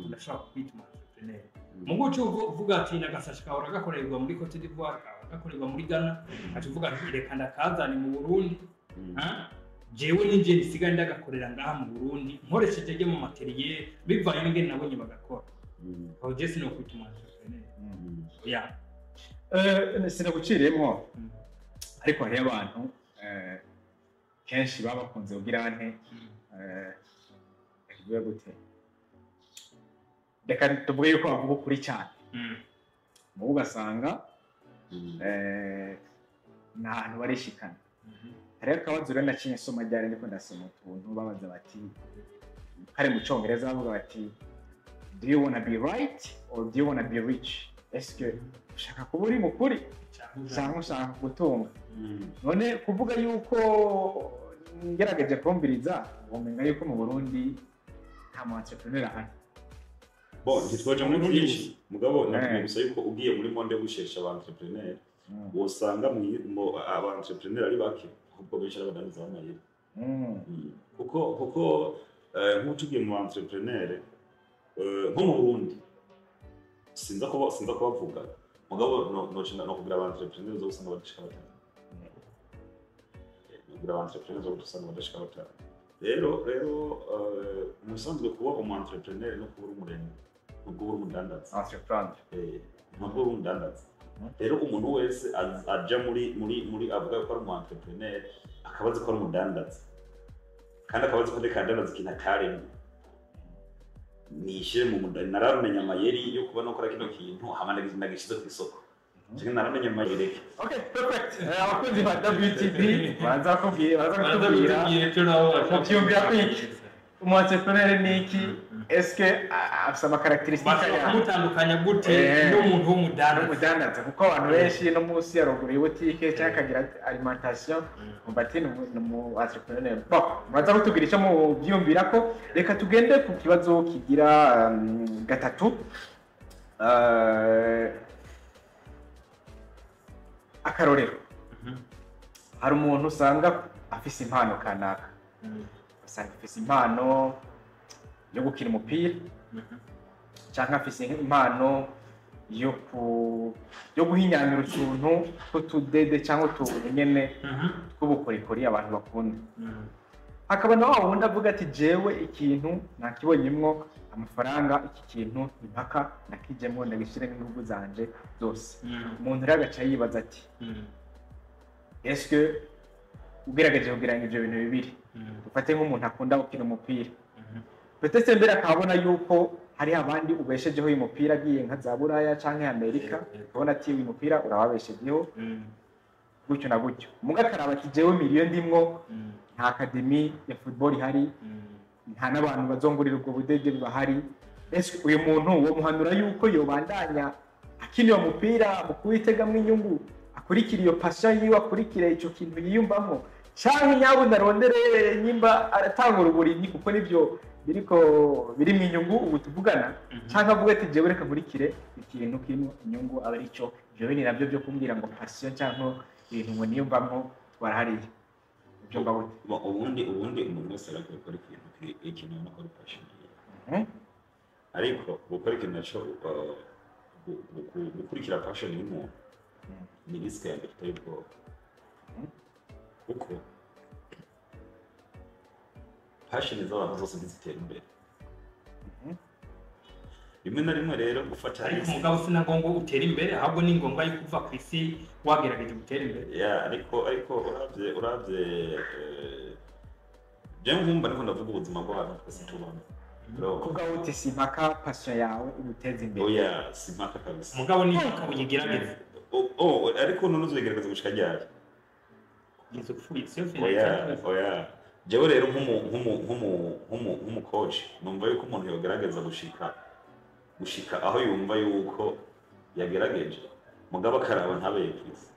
udashobora kwita umu entrepreneur. Mugo uca uvuga ati n'agasashe kahora gakorerwa muri Cote d'Ivoire, kahora gakorerwa muri Ghana, ukaca uvuga ati reka ndakazane mu Burundi. Ah, jewe ninje nsigaye ndagakorera ngaha mu Burundi nkoresheje ryo mu matériel bivanye n'ingene nabonye bagakora. Aho je sinokwita umu entrepreneur ya. Sinaguciriyemo, ariko hariyo abantu kenshi baba bakunze kugira nte, reka tuvuge gute, reka tuvuge yuko bavuga ukuri cyane. Mubo ugasanga ni ahantu barishikana. Hariho akabazo rero naciye nsoma ryari ndiko ndasoma utuntu, babaza bati, kare mu Congereza bavuga bati: "Do you wanna be right or do you wanna be rich?" Est-ce que ushaka kuba uri mukuri cyangwa ushaka gutunga? None kuvuga yuko ngerageje kumviriza, womenga yuko mu Burundi nta mu entrepreneur ahari. Bon, ntitwaja muri byinshi, mugabo navuga gusa yuko ugiye muri monde yo gushesha aba entrepreneur, wosanga aba entrepreneur ari bake, ahubwo benshi ari abadandaza b'amayeri. Kuko nk'ubu tugiye mu entrepreneur, nko mu Burundi, sinza kubavuga, mugabo no kugira aba entrepreneur zo usanga badashika 5. No kugira aba entrepreneur zo usanga badashika 5. Rero umusanzwe kuba umu entrepreneur no kuba uri umuremyi, nubwo uri umudandaza. Entreprendre. Ntabwo uri umudandaza. Rero umuntu wese aja muri avuga ko ari umu entrepreneur, akaba azi ko ari umudandaza, kandi akaba azi ko ariko adandaza ikintu ataremye, nishyire mu muda. Naramenya amayeri yo kuba nokora kino kintu, hama ndagishize ku isoko, canke naramenya amayeri. Okay, perfect. Abakunzi ba WTB baza kubwira, baza kutubwira muvyumvira ko iki umu entrepreneur ni iki. Est-ce afise ama caractéristiques Bashobora ya kumutandukanya gute n'umuntu w'umudandaza? N'umudandaza, kuko abantu benshi no munsi ya ruguru y'ibutike cyangwa akagira alimentation, umva ati ni umu entrepreneur. Bon, muraza kutubwira icyo muvyumvira ko. Reka tugende ku kibazo kigira gatatu. Akarorero, hari umuntu usanga afise impano kanaka, usanga afise impano yo gukina umupira, cyangwa afise impano yo guhinyanyura utuntu tw'utudede cyangwa utuntu nyene tw'ubukorikori abantu bakunda. Hakaba na wa wundi avuga ati: "Jewe ikintu nakibonyemwo amafaranga, iki kintu impaka nakijemwo, ndagishyiremo ingufu zanje zose." Umuntu rero agaca yibaza ati: "Est-ce ugerageje kugira ngo ibyo bintu bibiri, dufate nk'umuntu akunda gukina umupira, peut-être mbere akabona yuko hariho abandi ubeshejeho uyu mupira, agiye nka za Buraya canke Amerika, ukabona ati uyu mupira urababeshejeho gutyo na gutyo." Muga akaraba ati: "Jewe milieu ndimwo nta académie ya football ihari, nta n'abantu bazongurira ubwo budege bahari." Ese uyu muntu wo muhanura yuko yobandanya akina uwo mupira mu kuwitegamwo inyungu, akurikira iyo passion yiwe, akurikira ico kintu yiyumvamo, canke nyabuna arondere nyimba aratangura uburimyi, kuko nivyo biriko biri mu inyungu ubu tuvugana, canke avuga ati: "Jewe reka nkurikire ikintu kirimo inyungu," aba arico? Ivyo bindi navyo byo kumbwira ngo passion canke ibintu ngo niyumvamwo twarahariye, ubyumva gute? Bon, ubundi umuntu wese arakwiye gukora ikintu ubona ko ari passion yiwe. Ariko gukora ikintu naco, gukurikira passion y'umuntu ni risque ya mbere iteye ubwoba, kuko passion z'abantu zose ntizitera imbere. Rimwe na rimwe rero gufata Ariko risque umugabo si na ngombwa utera imbere, ahubwo ni ngombwa yuko uva ku isi wagerageje gutera imbere. Ya, ariko uravye, jewe nkumva niko ndavuga ubuzima bw'abantu twese tubamo. Urumva? Kuvuga uti si impaka passion yawe iguteza imbere. Oya, si impaka kabisa. Umugabo ni impaka uyigerageza. Oh, ariko none uzoyigerageza gushika ryari? Kugeza upfuye, siyo? Oya, oya, jewe rero nk'umu coach numva yuko umuntu yogerageza gushika aho yumva yuko yagerageje, mugabo akaraba ntabe kwisi.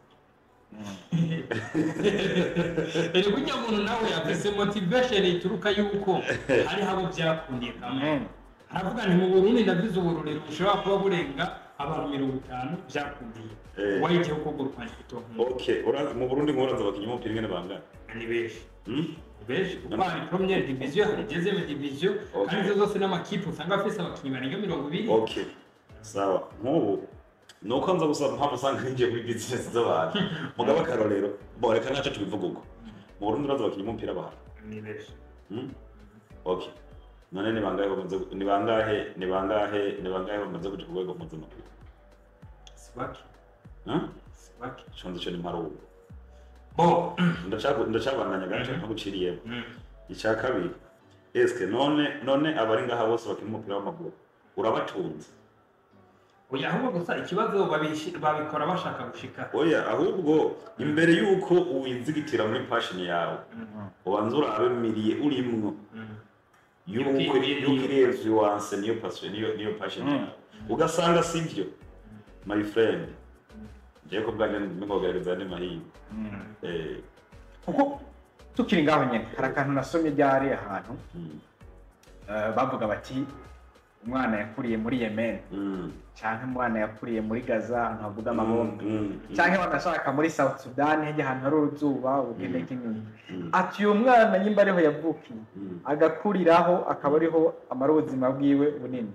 Erega ujya muntu nawe yafise motivation ituruka yuko hariho abo byakundiye kamwe. Aravuga nti: "Mu Burundi ndavize uburorero bushobora kuba burenga abantu 50 byakundiye." Wayigiye ukuguru kwanjye kutonkunda. Okay, urazi mu Burundi nk'urazi abakinyi b'umupira ingene bangana? Ni benshi. Hmm? Ni benshi, kuko hari première division, hari deuxième division, kandi izo zose n'amakipe usanga afise abakinyi barenga 20. Okay, sawa. Nk'ubu nuko nza gusa mpamvu usanga ninjiye muri business z'abantu, mugabo akarorero bo reka naco tubivuga uko: mu Burundi urazi abakinyi b'umupira bahari? Ni benshi. Hmm? Okay, none ni bangahe bamaze, ni bangahe bamaze kuja ku rwego mpuzamakungu? Si bake. Hmm? Si bake. Ico nzi co ni mparuwo. Bo. Ndacabandanya gato, ntaguciriyemo. Icya kabiri, eske none abari ngaha bose bakina umupira w'amaguru urabatunze? Oya, ahubwo gusa ikibazo babikora bashaka gushika. Oya, ahubwo imbere yuko uwizigitira muri passion yawe, ubanza urabe milieu urimwo yuko yuko iri influence niyo passion, niyo passion yawe, ugasanga sivyo, my friend, ngiye ko bwanjye ndimo kugaragaza andi mahirwe. Kuko tukiri ngaho nyine, hari akantu nasomye ryari ahantu, bavuga bati umwana yakuriye muri Yemen canke umwana yakuriye muri Gaza, ahantu havuga amabombe, canke banashaka muri South Sudan, hirya ahantu hari uruzuba, ubukene kinini, ati uyu mwana nyimba ariho yavukiye, agakuriraho, akaba ariho amara ubuzima bwiwe bunini,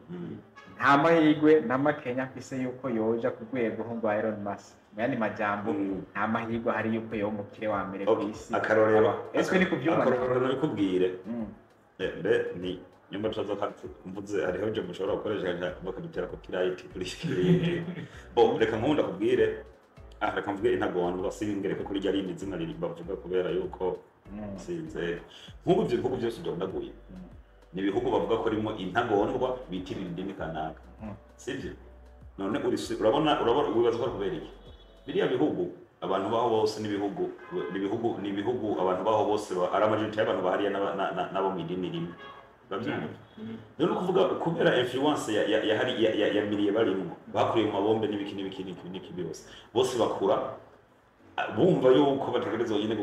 nta mahirwe na makenya afise yuko yoja ku rwego nko rwa Elon Musk. Mu yandi majambo, nta mahirwe ahari yuko yoba umukire wa mbere ku isi. Akarorero. Ese ni kuvyumva? Akarorero nabikubwire. Mbe ni nyumba turaza mvuze hariho ibyo mushobora gukoresha bakadutera copyright kuri iki. Bo reka nkunda kubwire, reka mvuge intagondwa, singereka kuri rya rindi zina riri bavuga, kubera yuko sinze nk'ubu ibyo bihugu byose udondaguye ni ibihugu bavuga ko ririmo intagondwa bitirira indimi kanaka, sibyo? None urabona wibaza ko ari kubera iki biriya bihugu abantu baho bose n'ibihugu abantu baho bose ari a majorité y'abantu bahariya n'abo mu idini rimwe, urabyumva? Rero ni ukuvuga kubera influence ya milieu barimwo, bakuriye mu mabombe n'ibiki n'ibiki n'ibiki n'ibiki, byose bose bakura bumva yuko bategerezwa nyine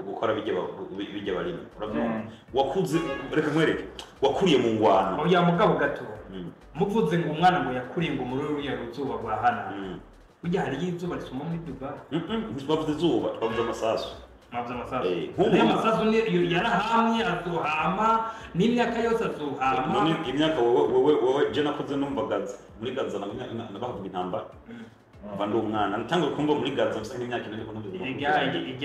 gukora bijya barimo, urabyumva? Wakuze, reka nkwereke, wakuriye mu ngwano. Oya mugabo gato, muvuze ngo umwana ngo yakuriye ngo muri ruriya ruzuba rwa hana, burya hariyo izuba risuma muri Dubai. Ntitwavuze izuba, twavuze amasasu. Mwavuze amasasu. Nk'ubu Niyo amasasu yarahamye, azohama n'imyaka yose azohama. None imyaka wowe je nakuze numva Gaza, muri Gaza bavuga intambara kuva ndi umwana, natanguye kumva muri Gaza mfise nk'imyaka 4, ariko numva.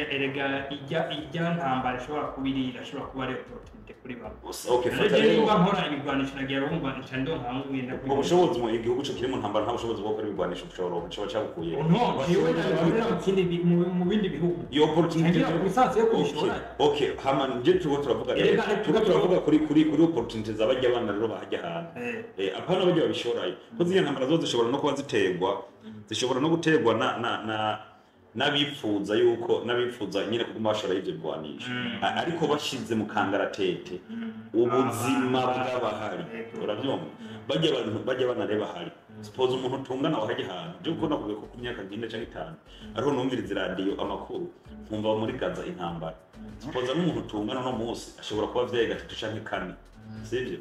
Erega ijya ntambara ishobora kuba iri, irashobora kuba ari opportunité kuri bamwe. Okay, fata rero rero niba nkora ibigwanisho nagiye bumva nca ndonka hamwe wenda. Ubwo bushobozi mu igihugu cyo kiri mu ntambara, nta bushobozi bwo gukora ibigwanisho bushobora kiba cyabukuye. No, jewe ndabikorera mu kindi mu bindi bihugu. Iyo opportunity ngira lisansi yo kubishora. Okay, hama nje turiko turavuga rero Erega, turiko turavuga kuri opportunity z'abajya abana rero bahajya ahantu. Apana bajya babishorayo, ko ziriya ntambara zo zishobora no kuba ziterwa, zishobora no guterwa na n'abipfuza yuko n'abipfuza nyine kuguma bashora ivyo bigwanisho. Ariko bashize mu kangaratete ubuzima bw'abahari, urabyumva? Bajya abantu bajya banareba hari suppose umuntu utungana wahajya ahantu, je kuko nakubwiye ko ku myaka 4 canke 5 ariho numviriza iradiyo amakuru, nkumva muri Gaza intambara. Suppose n'umuntu utungana no munsi ashobora kuba avyaye gatatu canke kane, sivyo?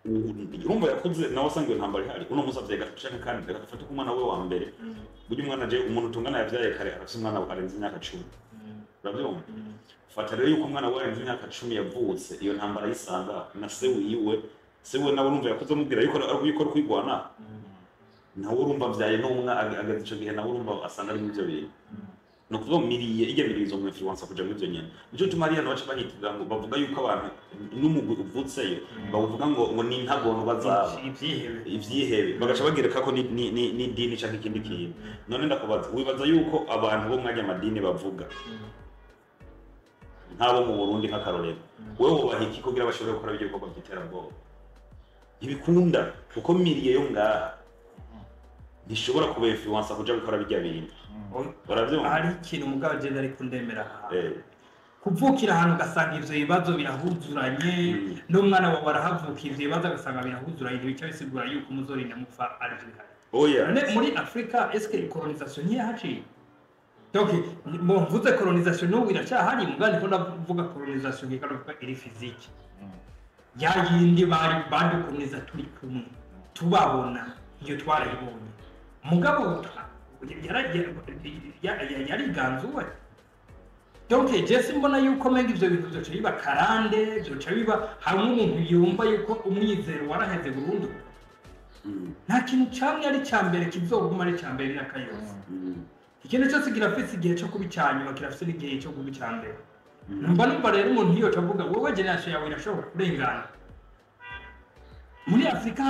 Urumva yakuze nawe asanga iyo ntambara ihari, uno munsi avyaye gatatu canke kane. Reka dufate ko umwana we wa mbere, burya umwana je umuntu utungana yavyaye kare arafise umwana arenze imyaka 10, urabyumva? Fata rero yuko umwana we arenze imyaka 10 yavutse iyo ntambara yisanga na se wiwe, se wiwe nawe urumva yakuze amubwira yuko ari kwigwana nawe, urumva avyaye n'umwe ageze ico gihe, nawe urumva asanga ari muri ivyo bintu. Ni ukuvuga milieu ijya milieu izo mu influence kuja muri ivyo nyene. Nico gituma hariya baca bahitira ngo bavuga yuko abantu n'umugwi uvutseyo bavuga ngo ni intagondwa zabo. Ivyihebe. Ivyihebe, bagaca bagereka ko ni n'idini canke ikindi kintu. None ndakubaza, wibaza yuko abantu bo mwanya amadini bavuga nk'abo mu Burundi nk'akarorero, wewe wubaha iki kugira bashobore gukora ibyo bikorwa by'iterabwoba? Ntibikunda, kuko milieu yo ngaha ntishobora kuba influence kuja gukora bijya bintu, uravyumva? Hari ikintu mugabo je ariko ndemera aha. Kuvukira ahantu ugasanga ivyo bibazo birahuzuranye, n'umwana wawe arahavuka ivyo bibazo agasanga birahuzuranye, ntibica bisigura yuko muzorinda mupfa arivyo bihari. Oya. None muri Afrika, eske colonisation ntiyahaciye? Donc bon, mvuze colonisation n'ubu iracyahari, mugabo ndiko ndavuga colonisation nkeka ndavuga iri physique, ya yindi bari badukoloniza turi kumwe tubabona, iyo twarayibonye. Mugabo yariganzuwe. Donc je simbona yuko menga ivyo bintu vyoca biba karande, vyoca biba hamwe umuntu yumva yuko umwizero waraheze burundu. Nta kintu camwe ari ca mbere kizoguma ari ca mbere imyaka yose. Ikintu cyose kirafise igihe cyo kuba icya nyuma, kirafise n'igihe cyo kuba icya mbere. Numva rero umuntu ntiyoca avuga wowe generation yawe irashobora kurengana. Muri Afurika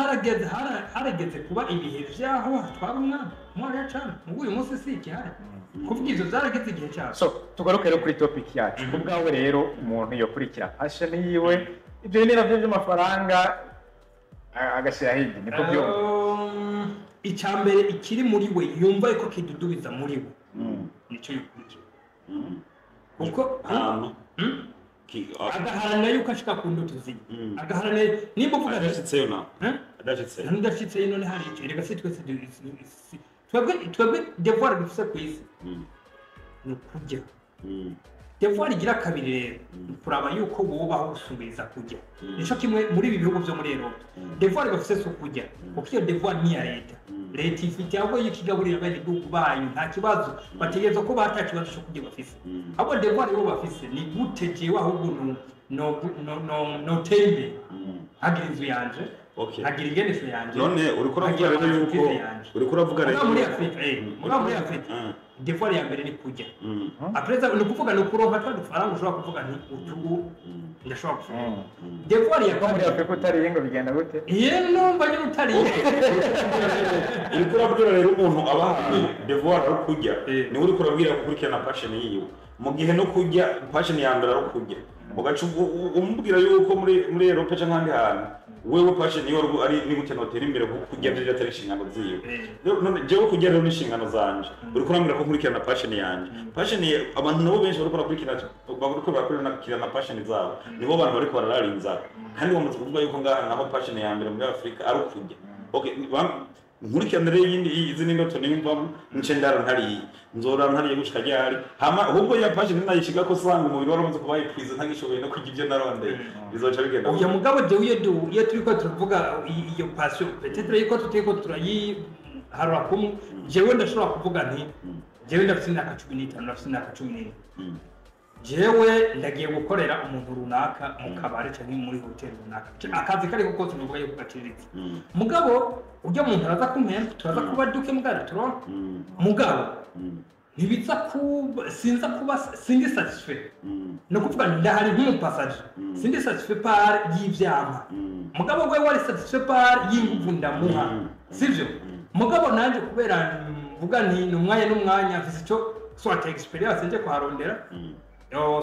harageze kuba ibihe vyaho hatwara umwana umwana yacana, mugu uyu munsi si ikihari kuvuga ivyo, vyarageze igihe cyabo. So tugaruke rero kuri topic yacu. Ku bwawe rero, umuntu yokurikira passion yiwe, ibyo ni navyo by'amafaranga agashyira hirya, niko byumva? Icya mbere ikiri muri we yumva yuko kidudubiza muri we, nicyo yukurikira, kuko Hama Hmm? Agaharanira yuko ashika ku ndoto ziwe, agaharanira nimba uvuga ati adashitseyo na Hmm? Adashitseyo. Ndashitseyo. None hari icyo reka si twese twebwe devoir dufise ku isi ni ukurya. Devoir igira kabiri rero ni kuraba yuko wobaho usubiriza kurya. Nico kimwe muri ibi bihugu byo muri Europe, devoir bafise si ukurya, kuko iyo devoir ni iya leta. Leta ifite ahubwo iyo ikigaburira abenegihugu bayo, nta kibazo bategerezwa ko ata kibazo cyo kurya bafise. Ahubwo devoir bo bafise ni gute jewe ahubwo notera imbere, nkagira inzu yanje, nkagira ingenesho yanje, None uriko uravuga nkagira rero yuko entreprise yanje. Uriko uravuga rero Mugabo muri Afrika, mugabo muri Afrika devoir ya mbere ni kurya. Après ça, ni ukuvuga ni ukuronka twa dufaranga ushobora kuvuga nti utu ndashobora gufungura. Devoir ya Ko muri kabiri Afurika utariye ngo bigenda gute? Iyo numva nyine utariye. Uriko urabwira rero umuntu aba ahantu devoir ari kurya, niwe uriko urabwira gukurikirana passion yiwe, mu gihe no kurya passion ya mbere ari ukurya, ugaca umubwira yuko muri Europe canke ahandi hantu wewe passion yiwe ari ni gute notera imbere, kuko kurya vyo atari inshingano ziwe. Rero none jewe kurya rero ni inshingano zanje, uriko urambwira ko nkurikirana passion yanje. Passion abantu nabo benshi bariko barakurikirana passion zabo, nibo bantu bariko bararara inzara, kandi wamaze kuvuga yuko ngaha naho passion ya mbere muri Afrika ari ukurya. Okay, nkurikirana rero iyindi izindi ndoto niyumvamo, nce ndara ntariye, nzora ntariye gushika ryari? Hama ahubwo ya passion nayishiga ko usanga umubiri waramaze kuba épuisé, ntagishoboye no kurya ibyo narondeye, bizoca bigenda. Oya, mugabo jewe iyo turiko turavuga iyo passion, peut-être yuko tutiriko turayiharura kumwe. Jewe ndashobora kuvuga nti jewe ndafite imyaka 15, ndafite imyaka 14, jewe ndagiye gukorera umuntu runaka mu kabari canke muri hoteli runaka, akazi kariko kose nuvuga yuko gaciriritse. Mugabo urya muntu araza kumpemba, turaza kuba duke, mugabo turonka. Mugabo ntibiza kuba, sinza kuba, sindi satisfait. Ni ukuvuga ndahari nk'umu passager, sindi satisfait par y'ivyama. Mugabo we wari satisfait par y'inguvu ndamuha, sivyo? Mugabo nanje kubera mvuga nti ni umwanya n'umwanya, mfise ico soit expérience nje kuharondera,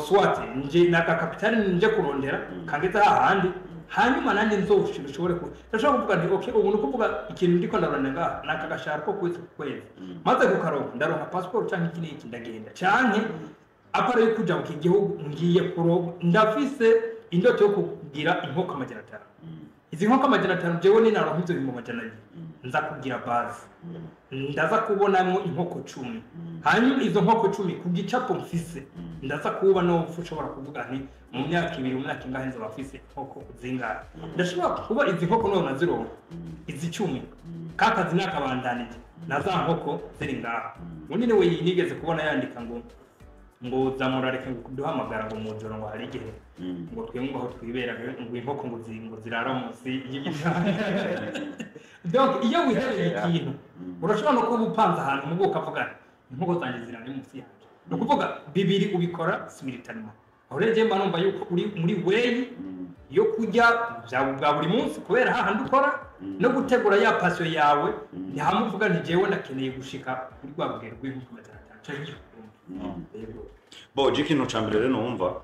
soit nje naka capital nje kurondera kangeza hahandi, hanyuma nanjye nzoshobore ku ndashobora kuvuga nti okay, ubu ni ukuvuga ikintu ndiko ndarondera ngaha naka gashahara ko kwezi ku kwezi, maze kukaronka ndaronka passport canke iki n'iki, ndagenda, canke à part yo kuja mu gihugu ngiye kuronka, ndafise indoto yo kugira inkoko 500. Izi nkoko 500, jewe ninaronka ivyo 200,000, nza kugira base, ndaza kubonamwo inkoko 10. Hanyuma izo nkoko 10 ku gicapo mfise, ndaza kuba no ushobora kuvuga nti mu myaka 2, mu myaka ingahe, nzoba mfise inkoko zingahe. Ndashobora kuba izi nkoko none nazironka izi 10, kakazi nakabandanije na za nkoko ziri ngaha. Ubundi niwe nigeze kubona yandika ngo zamurareke, ngo kuduhamagara ngo mu joro, ngo hari igihe ngo twebwe ngo aho twibera ngo inkoko ngo zirara munsi y'igitanda. Donc iyo wihereye ikintu, urashobora no kuba upanze ahantu mu bwoko avuga ati inkoko zanjye zirara munsi yanjye. Ni ukuvuga bibiri ubikora simultanément. Aho rero njyewe mba numva yuko uri muri way yo kurya bya bwa buri munsi, kubera hahandi ukora no gutegura ya passion yawe, ntihamwe uvuga nti jewe ndakeneye gushika kuri rwa rugero rw'ibihumbi 500 canke 1000. Yego. Bo je ikintu ca mbere rero numva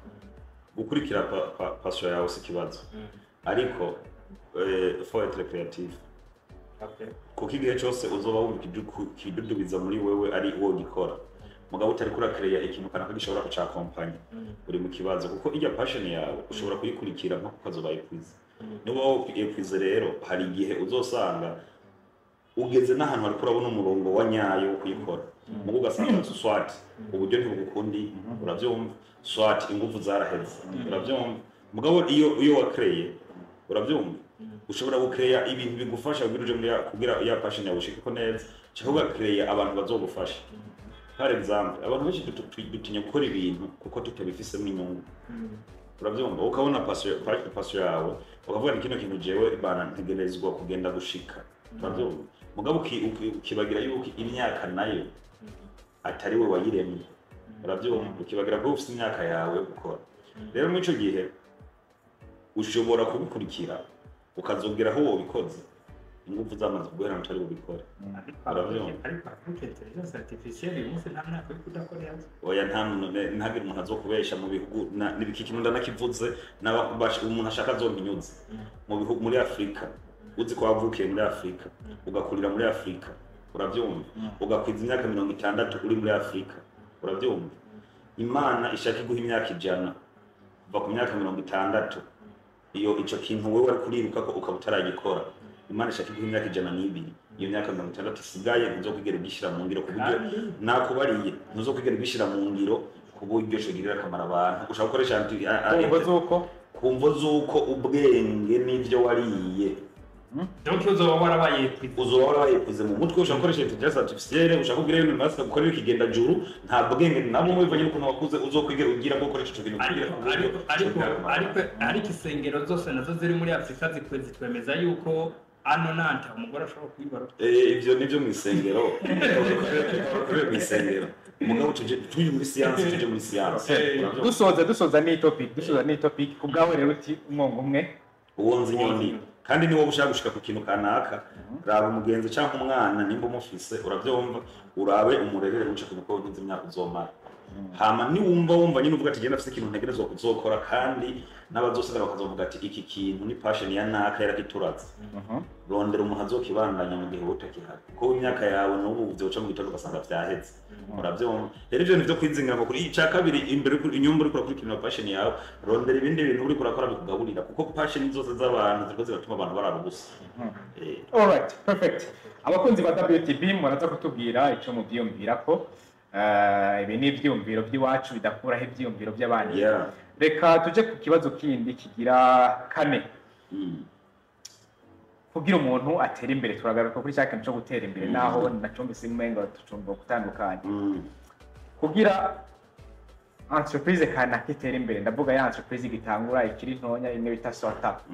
gukurikira passion yawe si ikibazo, ariko faut être créatif, kuko igihe cyose uzoba wumva ikidudubiza muri wewe ari uwo gikora, mugabo utariko urakereya ikintu kanaka gishobora kucakompanya, uri mu kibazo, kuko irya passion yawe ushobora kuyikurikira mpaka ukazoba épuisé. Niba wowe épuisé rero, hari igihe uzosanga ugeze n'ahantu hariko urabona umurongo wa nyayo wo kuyikora, mugo ugasanga soit uburyo ntibugukundi, uravyumva, soit ingufu zaraheze, uravyumva. Mugabo iyo wakreye, uravyumva, ushobora gukereya ibintu bigufasha kugira uje muri kugira ya passion yawe ushikeko neza, cyangwa ugakereya abantu bazogufasha. Par exemple, abantu benshi dutinya gukora ibintu kuko tutabifisemo inyungu, uravyumva. Ukabona passion yawe, ukavuga ni kino kintu jewe bana ntegerezwa kugenda gushika, uravyumva. Mugabo ukibagira yuko imyaka nayo atari we wayiremye, uravyumva, ukibagira ko ufise imyaka yawe yo gukora. Rero muri ico gihe ushobora kubikurikira ukazogera aho wobikoze ingufu zamaze guhera, utari bubikore. Uravyumva? Ariko avec intelligence artificielle uyu munsi nta myaka yo kudakorera. Oya, nta muntu, ntagire umuntu azokubesha mu bihugu n'ibiki kintu ndanakivuze, umuntu ashaka azompinyuze mu bihugu muri Afurika. Uzi ko wavukiye muri Afurika, ugakurira muri Afurika, urabyumva, ugakwiza imyaka 60 uri muri Afurika, urabyumva, Imana ishaka iguha imyaka 100 kuva ku myaka 60, iyo ico kintu wewe wari kuriruka ko ukaba utaragikora, Imana ishaka iguha imyaka 102, iyo myaka 60 isigaye ntuzokwigera ugishyira mu ngiro ku buryo Kandi nakubariye, ntuzokwigera ugishyira mu ngiro ku buryo cogirira akamaro abantu ushaka gukoresha Ku mvo z'uko ku mvo z'uko ubwenge n'ivyo wariye. Donc uzoba warabaye épuisé. Uzoba warabaye mu mutwe. Ushaka gukoresha intelligence artificielle, ushaka kugira ibintu runaka, gukorera ikigenda juru, nta bwenge na bumwe bivanye n'ukuntu wakuze uzokwigera ugira bwo gukoresha ico kintu kugira Ariko ku buryo ariko ariko cogirira akamaro. Ariko isengero zose nazo ziri muri Afurika zitwemeza yuko ano nanta umugore ashobora kwibaruka. Ivyo nivyo mw'isengero, tuje mw'isengero, mugabo tuje muri siyansi, tuje muri siyansi. Uravyumva? Dusoza n'iyi topic, dusoza n'iyi topic ku bwawe rero, uti umwongo umwe Uwonza inyoni. Kandi niwowe ushaka gushika ku kintu kanaka, raba umugenzi cyangwa umwana nimba umufise, urabyumva, urabe umurerere guca ku kuko ntuzi imyaka uzomara. Hama niwumva wumva nyine uvuga ati genda afise ikintu ntegerezwa kuzokora, kandi n'abazosigara bakazovuga ati iki kintu ni passion ya naka yarakituratse, rondera umuntu azokibandanya mu gihe wowe utakihari, kuko imyaka yawe n'ubu vyoca mu gitondo ugasanga vyaheze, uravyumva. Rero ivyo bintu vyo kwizingira ngo kuri ica kabiri imbere inyumba uriko urakurikirana passion yawe, rondera ibindi bintu uriko urakora bikugaburira, kuko passion zose z'abantu ziriko ziratuma abantu barara ubusa. Alright, perfect. Abakunzi ba WTB, muraza kutubwira ico muvyiyumvirako. Ibi ni ivyiyumviro by'iwacu bidakuraho ivyiyumviro by'abandi. Reka tuje ku kibazo kindi kigira kane. Kugira umuntu atere imbere, turagaruka kuri cya kintu cyo gutera imbere, naho nacumbise umengo tucumva gutandukanye. Kugira entreprise kanaka itere imbere, ndavuga ya entreprise igitangura, ikiri ntonya, imwe bita startup.